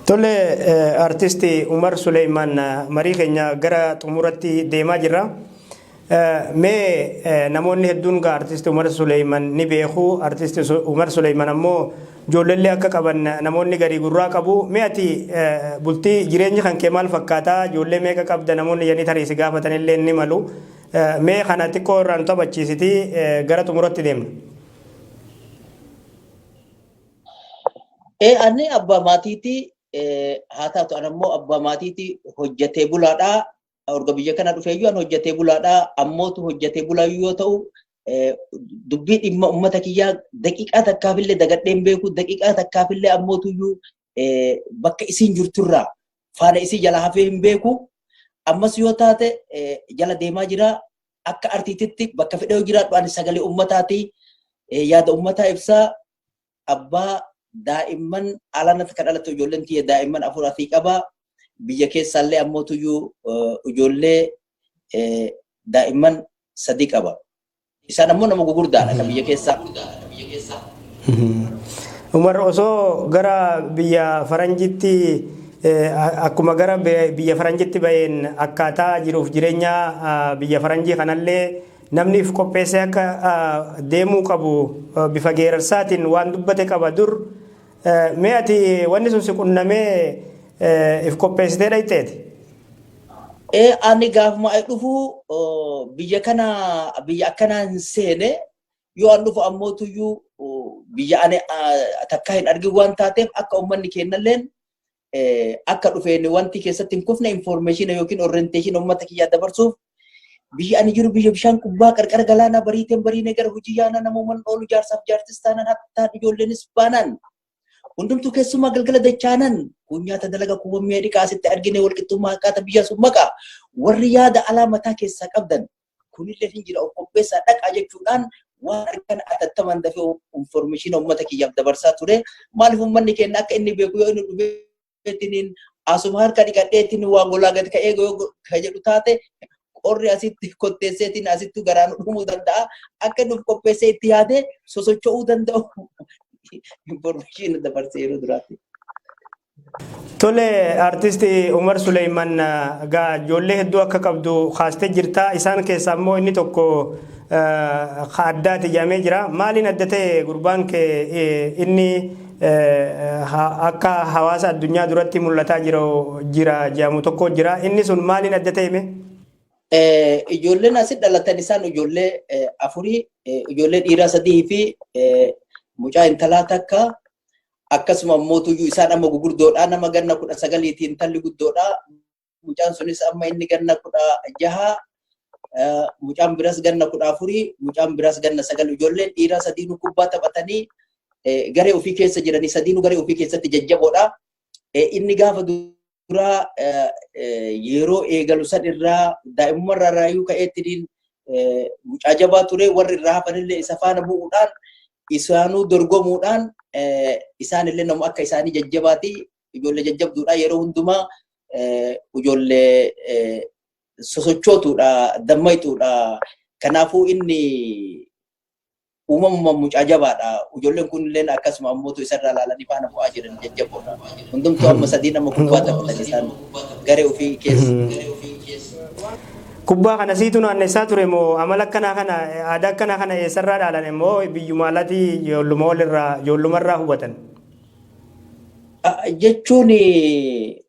Tole, artisti Umar Suleymaan, marii keenya gara xumuratti deemaa jirra. Mee namoonni hedduun gaa artisti Umar Suleymaan ni beeku. Artisti Umar Suleymaan ammoo ijoolleellee akka qaban namoonni garii gurraa qabu. Mee ati bultii jireenyi kan kee maal fakkaataa? Ijoollee meeqa qabda namoonni jedhanii tarii si gaafatanillee ni malu. Mee kana xiqqoo irraa nu taphachiisiti, gara xumuratti deemna. Ani abbaa maatiiti, haa taatu, ani ammoo abbaa maatiiti, hojjetee bulaadhaa. Erga biyya kana dhufeeyyuu ani hojjetee bulaadhaa. Ammootu hojjetee bulaa yoo ta'u, dubbii dhimma uummata kiyyaa daqiiqaa takkaafillee dagadhee hin beeku. Daqiiqaa takkaafillee ammootuyyuu bakka isiin jirturraa faana isii jala hafee hin beeku. Ammas yoo taate jala deemaa jira. Akka artiititti bakka fedhee jiraadhu ani sagalee uummataati. Yaada uummataa ibsaa. Abbaa daa'imman alanatti kan dhalatte ijoolleen tiyya daa'imman 4 asii qaba. Biyya keessaallee ammootuyyuu ijoollee daa'imman 3 qaba. Isaan ammoo nama gugurdaadha kan biyya keessaa. Umar, osoo gara biyya faranjitti, akkuma gara biyya faranjitti baheen akkaataa jiruuf jireenya biyya faranjii kanallee namni if qopheessee akka deemuu qabu bifa geerarsaatiin waan dubbate qaba dur. Mee ati wanni sun si qunnamee if qopheessitee dhayxeeti? Ani gaafuma ay dhufu biyya kana biyya akkanaa hin seene. Yoo an dhufu ammootuyyuu biyya ani takka hin argin waan taateef, akka uummanni kennalleen akka dhufeen wanti keessatti hin kufne information yookiin orientation uummata kiyyaa dabarsuuf, biyya ani jiru biyya bishaan kubbaa qarqara galaanaa, bariiteen bariinee gara hojii yaanaa, namoonni oolu jaarsaaf jaartis taanaan, hattaan ijoolleenis baanaan, hundumtuu keessumaa galgala dachaanan, kun nyaata dalaga, kuuwwan mi'a dhiqaa, asitti argine walqixxummaa akkaataa biyya sun maqaa. Warri yaada alaa mataa keessaa qabdan kunillee hin jira, of qopheessaa dhaqaa jechuudhaan waan argan atattaman dafee information uummata kiyyaaf dabarsaa ture. Maaliif, uummanni keenya akka inni beeku, yoo inni dhufeetiin asuma harka dhiqadheetiin waa golaa gad ka'ee ka jedhu taate, qorri asitti kotteesseetiin asitti garaan dhumuu danda'a. Akka inni of qopheessee itti yaadee sosocho'uu danda'u information dabarsee yeroo duraatti. Tole, artisti Umar Suleyman, gaa ijoollee hedduu akka qabdu kaastee jirta. Isaan keessaa immoo inni tokko addaati jedhamee jira. Maaliin adda ta'e gurbaan kee inni akka hawaasa addunyaa duratti mul'ataa jira jedhamu tokko jira? Inni sun maaliin adda ta'e mee? Ijoolleen asitti dhalatan isaan ijoollee afurii, ijoollee dhiiraa 3 fi mucaa intalaa takka. Akkasuma ammootuyyuu isaan amma gugurdoodha. Nama ganna 19ti intalli guddoodha. Mucaan sunis amma inni ganna 16, mucaan biras ganna 14, mucaan biras ganna 9. Ijoolleen dhiiraa sadiinuu kubbaa taphatanii garee ofii keessa jiranii, sadiinuu garee ofii keessatti jajjaboodha. Inni gaafa duraa yeroo eegalu san irraa daa'imummaa raayyuu ka'eetti mucaa jabaa ture. Warri irraa hafanillee isa faana bu'uudhaan, isaanuu dorgomuudhaan, isaanillee nama akka isaanii jajjabaati. Ijoollee jajjabduudha, yeroo hundumaa ijoollee sosochootuudha, dammaytuudha. Kanaafuu inni uumamuma mucaa jabaadha. Ijoolleen kunillee akkasuma ammootu isarraa ilaalanii faana bu'aa jiran, jajjaboodha. Hundumtuu amma sadii nama kubbaa taphatan, isaan garee ofii keessa. Kubbaa kana siitu naannessaa ture moo, amala akkanaa kana, aadaa akkanaa kana eessarraa dhaalan immoo biyyuma alaatii ijoolluma walirraa ijoollumarraa hubatan? Jechuun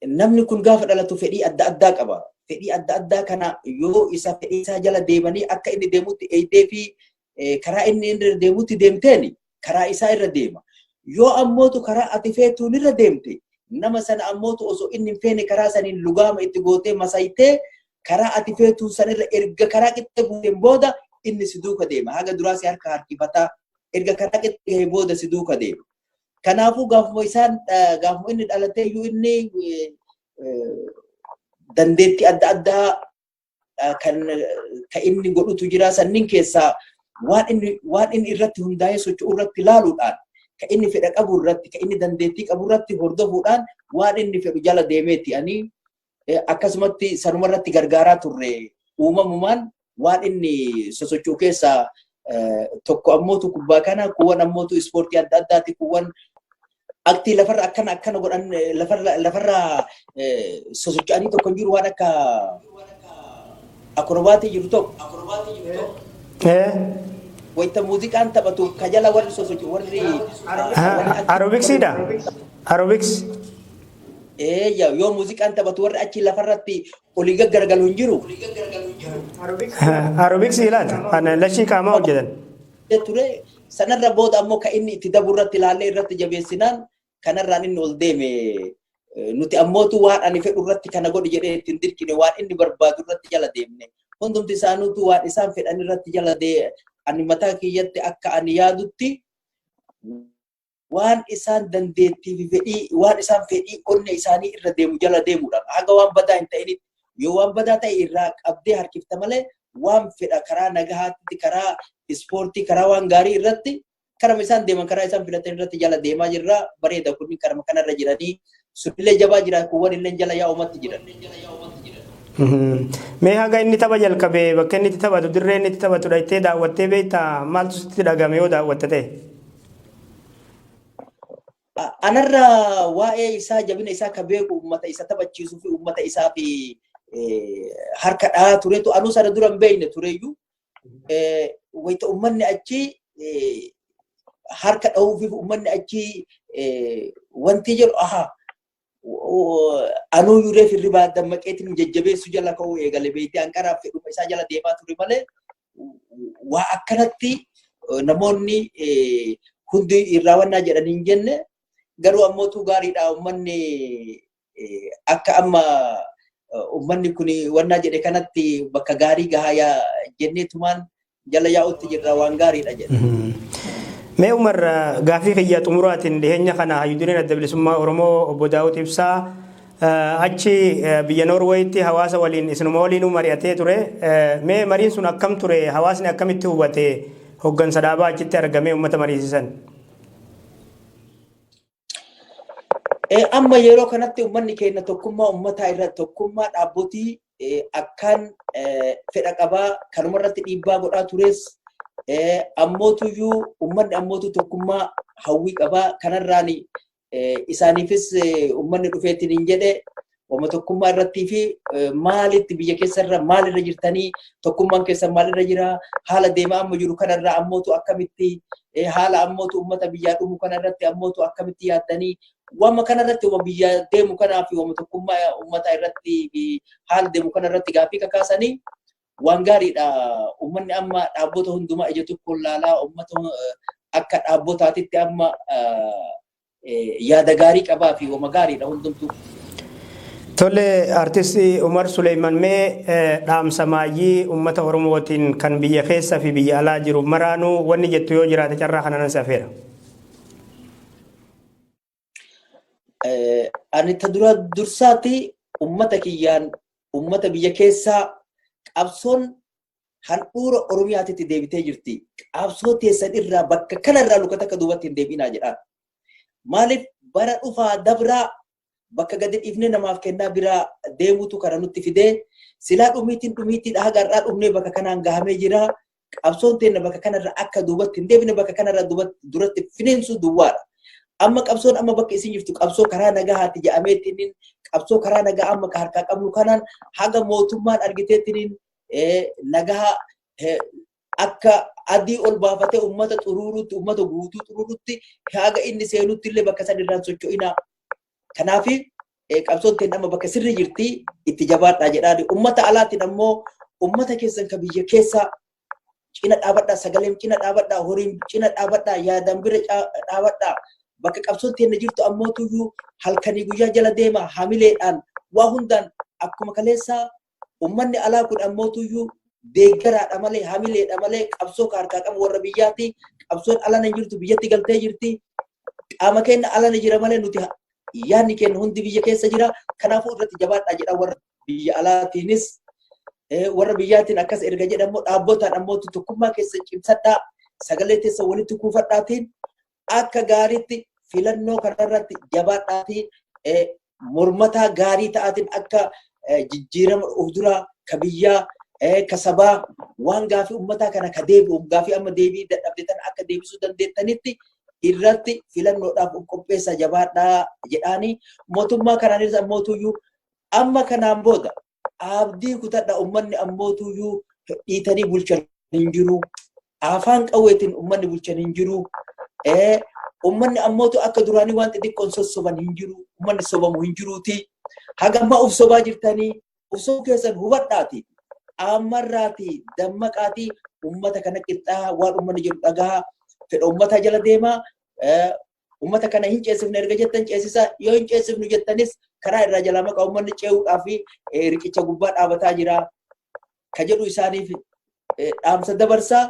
namni kun gaafa dhalatu fedhii adda addaa qaba. Fedhii adda addaa kana yoo isa fedhii isaa jala deemanii akka inni deemutti eeyitee fi karaa inni irra deemutti deemteen karaa isaa irra deema. Yoo ammootu karaa ati feetuun irra deemte, nama sana ammootu osoo inni hin feene karaa saniin lugaama itti gootee masayitee, karaa ati feetuun sanirra erga karaa qixxee buuteen booda inni si duuka deema. Haga duraa si harka harkifataa, erga karaa qixxee gahee booda si duuka deema. Kanaafuu gaafuma isaan gaafuma inni dhalatee iyyuu inni dandeettii adda addaa kan inni godhutu jira. Sanniin keessaa waan inni irratti hundaa'ee socho'u irratti ilaaluudhaan, kan inni fedha qabu irratti, kan inni dandeettii qabu irratti hordofuudhaan, waan inni fedhu jala deemeeti. Ani akkasumatti sanuma irratti gargaaraa turre. Uumamumaan waan inni sosocho'u keessaa tokko ammootu kubbaa kana, kuuwwan ammootu ispoortii adda addaati, kuuwwan Aktii lafarra akkana akkana godhan lafarra sosocho'anii tokko hin jiru waan akka akrobaatii jiru tokko. Wayita muuziqaan taphatu ka jala warri sosocho'u warri. Aerobiksiidha? Aerobics. Yoo muuziqaan taphatu warri achi lafarratti olii gaggaragalu hin jiru. Aerobiksii laata? Kan lashii qaamaa hojjetan. Ture sanarra booda ammoo kan inni itti dabu irratti ilaallee irratti jabeessinaan kanarraan inni ol deeme. Nuti ammootu waan ani fedhu irratti kana godhi jedhee ittiin dirqine, waan inni barbaadu irratti jala deemne. Hundumti isaanuutu waan isaan fedhan irratti jala deeme. Ani mataa kiyyatti akka ani yaadutti waan isaan dandeettii fi fedhii, waan isaan fedhii onnee isaanii irra deemu jala deemuudha. Haga waan badaa hin ta'initti, yoo waan badaa ta'e irraa qabdee harkifta malee, waan fedha karaa nagahaatti, karaa ispoortii, karaa waan gaarii irratti, karama isaan deeman, karaa isaan filatan irratti jala deemaa jirra. Bareeda kunni karama kanarra jiranii sunillee jabaa jira, kuuwwan illee jala yaa'umatti jiran. Mee haga inni tapha jalqabee bakka inni itti taphatu, dirree inni itti taphatu dhaqxee daawwattee beektaa? Maaltu sitti dhagame yoo daawwatte ta'e? Anarra waa'ee isaa, jabina isaa ka beeku uummata isa taphachiisuu fi uummata isaa fi harka dhahaa turetu. Anuu sana dura hin beekne tureyyuu, wayita uummanni achi harka dhahuu fi uummanni achi wanti jedhu, aha, anuu yureef hirribaa dammaqeetiin jajjabeessu jala ka'uu eegale. Beektee, anqaraaf fedhuma isaa jala deemaa ture malee waa akkanatti namoonni hundi irraa wannaa jedhanii hin jenne. Garuu ammootu gaariidha, uummanni akka amma uummanni kun wannaa jedhe kanatti bakka gaarii gahaa jenneetumaan jala yaa'utti jirra, waan gaariidha jedhe. Mee Umar, gaafii kiyya xumuraatiin, dhiyeenya kana hayyuudureen Adda Bilisummaa Oromoo obbo Daawud Ibsaa achi biyya Noorweeyitti hawaasa waliin, isinuma waliin mari'atee ture. Mee mariin sun akkam ture? Hawaasni akkamitti hubate hoggansa dhaabaa achitti argamee uummata mariisisan? Amma yeroo kanatti uummanni keenya tokkummaa uummataa irra, tokkummaa dhaabbotii akkaan fedha qabaa, kanuma irratti dhiibbaa godhaa tures. Ammootuyyuu uummanni ammootu tokkummaa hawwii qabaa. Kanarraan isaaniifis uummanni dhufeetiin hin jedhe, wama tokkummaa irrattii fi maalitti biyya keessarra maalirra jirtanii, tokkummaan keessan maalirra jira, haala deemaa amma jiru kanarra ammootu akkamitti, haala ammootu uummata biyyaa dhumu kanarratti ammootu akkamitti yaaddanii, wama kanarratti, wama biyya deemu kanaa fi wama tokkummaa uummataa irratti fi haala deemu kanarratti gaaffii kakaasanii waan gaariidha. Uummanni amma dhaabbota hundumaa ija tokkoon laalaa, uummata akka dhaabbotaatitti amma yaada gaarii qabaa fi wama gaariidha hundumtuu. Tole, artisti Umar Suleeman, mee dhaamsa maayyii uummata Oromootiin kan biyya keessa fi biyya alaa jiru maraanuu wanni jettu yoo jiraate carraa kana nan safeera. Ani ta dura dursaati uummata kiyyaan, uummata biyya keessaa, qabsoon handhuura Oromiyaatitti deebitee jirti. Qabsoo teessan irraa bakka kanarraa luka takka duubatti hin deebiinaa jedhaan. Maaliif, bara dhufaa dabraa bakka gadi dhiifnee namaaf kennaa biraa deemutu kana nutti fidee, silaa dhumiitiin dhumiitiidha haga har'aa dhumnee bakka kanaan gahamee jira. Qabsoon teenna bakka kanarra akka duubatti hin deebine, bakka kanarra duratti finiinsuu duwwaadha. Amma qabsoon amma bakka isin jirtu qabsoo karaa nagahaati jedhameetiin, qabsoo karaa nagaa amma ka harkaa qabnu kanaan haga mootummaan argiteetiin nagaha akka adii ol baafatee uummata xuruurutti, uummata guutuu xuruurutti haga inni seenutti illee bakka san irraan socho'ina. Kanaaf qabsoon teenna amma bakka sirrii jirti, itti jabaadhaa jedhaani. Uummata alaatiin ammoo uummata keessan ka biyya keessaa cina dhaabadhaa, sagaleen cina dhaabadhaa, horiin cina dhaabadhaa, yaadaan bira dhaabadhaa. Bakka qabsoon teenna jirtu ammootuyyuu halkanii guyyaa jala deema, hamileedhaan, waa hundaan. Akkuma kaleessaa uummanni alaa kun ammootuyyuu deeggaraadha malee, hamileedha malee, qabsoo ka harkaa qabu warra biyyaati. Qabsoon alana jirtu biyyatti galtee jirti. Qaama keenya alana jira malee nuti yaadni keenya hundi biyya keessa jira. Kanaafuu irratti jabaadhaa jedha warra biyya alaatiinis. Warra biyyaatiin akkas erga jedhamu, dhaabbotaan ammoo tokkummaa keessa cimsadhaa, sagalee teessa walitti kuufadhaatiin akka gaariitti filannoo kanarratti jabaadhaatiin mormataa gaarii ta'aatiin akka jijjiirama of duraa ka biyyaa, ka sabaa, waan gaafii uummataa kana ka deebi'u, gaafii amma deebii dadhabde tana akka deebisuu dandeettanitti. Irratti filannoodhaaf qopheessa, jabaadhaa jedhaanii. Mootummaa kanaanis ammootuyyuu amma kanaan booda abdii kutadha. Ummanni ammootuyyuu dhiitanii bulchan hin jiru. Afaan qawweetiin ummanni bulchan hin jiru. Ummanni ammootu akka duraanii waan xixiqqoon sossoban hin jiru. Ummanni sobamu hin jiruuti. Haga ammaa uf sobaa jirtanii, uf sobuu keessan hubadhaati. Ammarraati dammaqaati, ummata kana qixxaa, waan ummanni jedhu dhagaa, fedha ummataa jala deemaa. Ummata kana hin ceesifne erga jettan ceesisa, yoo hin ceesifnu jettanis karaa irraa jalaa maqaa, ummanni ce'uudhaaf riqicha gubbaa dhaabataa jira. Ka jedhu isaaniif dhaamsa dabarsaa.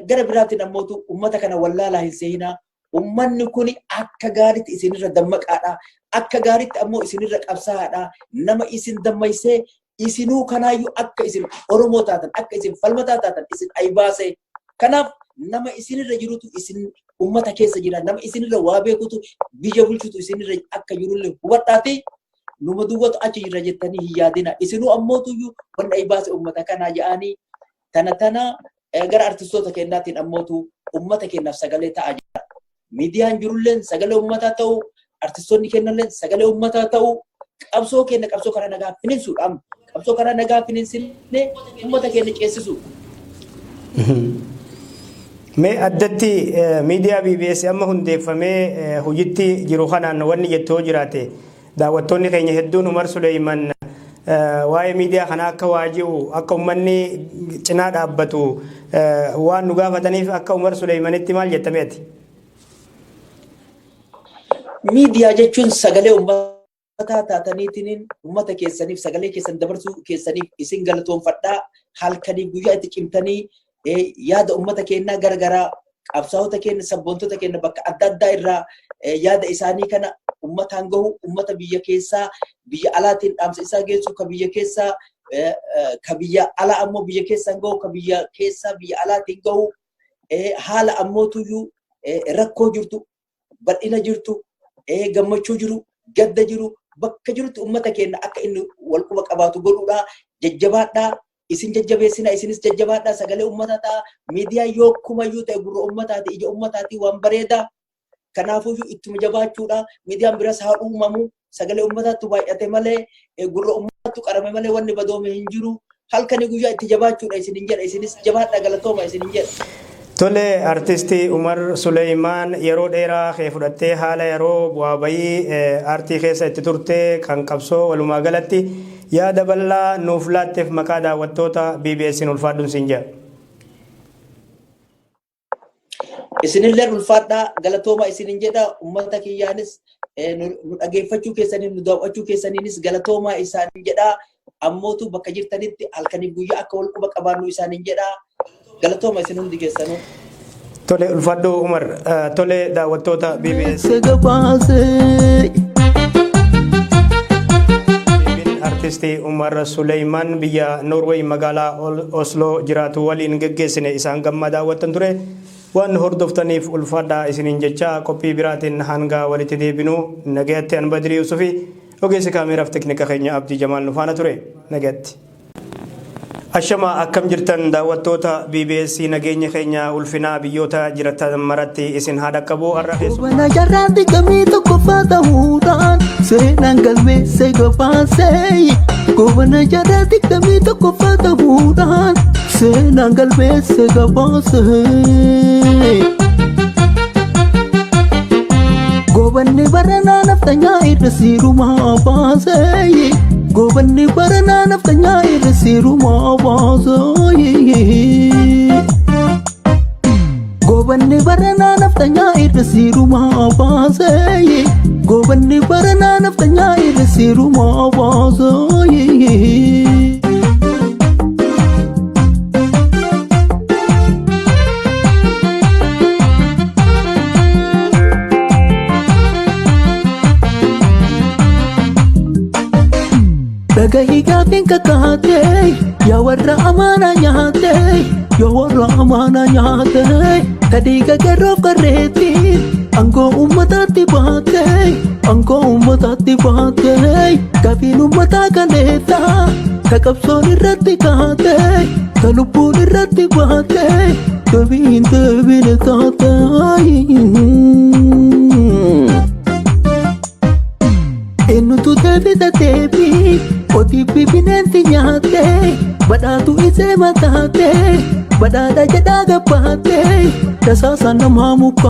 Gara biraatiin ammootu ummata kana wallaalaa hin seenaa. Ummanni kun akka gaariitti isinirra dammaqaadha. Akka gaariitti ammoo isinirra qabsaa'aadha. Nama isin dammaysee isinuu kanaayyuu akka isin Oromoo taatan, akka isin falmataa taatan isin aybaase. Kanaaf nama isinirra jirutu isin ummata keessa jira. Nama isinirra waa beekutu, biyya bulchutu isinirra akka jirullee hubadhaati. Numa duwwatu achi jira jettanii hin yaadina. Isinuu ammootuyyuu wanni aybaase ummata kanaa jedhanii tana tana. Gara artistoota kennaatiin ammootu ummata kennaaf sagalee ta'aa jira. Miidiyaan jirulleen sagalee ummataa ta'u, artistoonni kennalleen sagalee ummataa ta'u, qabsoo kenna qabsoo karaa nagaa finiinsuudhaan, qabsoo karaa nagaa finiinsinee ummata keenya ceessisu. Mee addatti miidiyaa BBS amma hundeeffamee hojiitti jiru kanaan wanni jettu yoo jiraate, daawwattoonni keenya hedduun Umar Suleeyiman waa'ee miidiyaa kanaa akka waaji'u, akka uummanni cinaa dhaabbatu waan nu gaafataniif, akka Umar Suleeyimanitti maal jettameeti? Miidiyaa jechuun sagalee uummataa taataniitiin uummata keessaniif sagalee keessan dabarsuu keessaniif isin galatoonfadhaa. Halkanii guyyaa itti cimtanii yaada uummata keenyaa garagaraa, qabsaa'ota keenya, sabboontota keenya bakka adda addaa irraa yaada isaanii kana uummataan gahu, uummata biyya keessaa biyya alaatiin dhaamsa isaa geessu, ka biyya keessaa ka biyya alaa ammoo biyya keessaan gahu, ka biyya keessaa biyya alaatiin gahu, haala ammootuyyuu rakkoo jirtu, bal'ina jirtu, gammachuu jiru, gadda jiru, bakka jirutti uummata keenya akka inni wal quba qabaatu godhuudha. Jajjabaadhaa. Isin jajjabeessina, isinis jajjabaadhaa, sagalee uummataa ta'a. Miidiyaa yoo kumayyuu ta'e gurra uummataati, ija uummataati, waan bareeda. Kanaafuyyuu ittuma jabaachuudha. Miidiyaan biras haa uumamu. Sagalee uummataatu baay'ate malee, gurra uummataatu qarame malee wanni badoome hin jiru. Halkanii guyyaa itti jabaachuudha isinin jedha. Isinis jabaadhaa, galatooma isinin jedha. Tole, artistii Umar Suleeyimaan, yeroo dheeraa kee fudhattee haala yeroo bu'aa bayii aartii keessa itti turte, kan qabsoo, walumaa galatti yaada bal'aa nuuf laatteef maqaa daawwattoota BBS'n ulfaadhuun siin jedha. Isinillee ulfaadhaa, galatooma isinin jedha. Uummata kiyyaanis nu dhageeffachuu keessaniin, nu daawwachuu keessaniinis galatoomaa isaanin jedha. Ammootu bakka jirtanitti halkaniif guyyaa akka wal quba qabaannu isaanin jedha. Galatooma isin hundi keessanuu. Tole, ulfaadhu Umar. Tole, daawwattoota BBS. Artistii Umar Suleeyimaan biyya Noorweey magaalaa Osloo jiraatu waliin geggeessine isaan gammaa daawwattan ture. Waan hordoftaniif ulfaadhaa isiniin jecha, qophii biraatiin hanga walitti deebinu nagayatti. An Badrii Yusufi, ogeessi kaameeraaf teknika keenya Abdii Jamaal nu faana ture. Nagayatti. Ashama, akkam jirtan daawwattoota BBS? Nageenya keenya ulfinaa biyyoota jiratan maratti isin haa dhaqqabu. Har'a keessumaa Goobana jaarraa 21ffaa ta'uudhaan seenaan galmeessee gabaasee. Goobana jaarraa 21ffaa ta'uudhaan seenaan galmeessee gabaasee. Goobanni baranaa naftanyaa irra siirumaa baasee. Goobanni baranaa naftanyaa irra siirumaa baasee. Goobanni baranaa naftanyaa irra siirumaa baasee. Goobanni baranaa naftanyaa irra siirumaa baasee. Dhagahii gaafiin kakaatee, yaa warra amaanaa nyaatee, yaa warra amaanaa nyaatee, kadhiiga garoof qarreetti aangoo uummataatti baatee, aangoo uummataatti baatee, gaafiin uummataa kaleessa ka qabsoon irratti kaatee, ka lubbuun irratti baatee, deebii hin deebine taatee. Eenyutu deebisa deebii? ODP bineensi nyaate, badhaatu isee mataate, badhaadha jedhaa gabbaate, tasaasa namaa muka.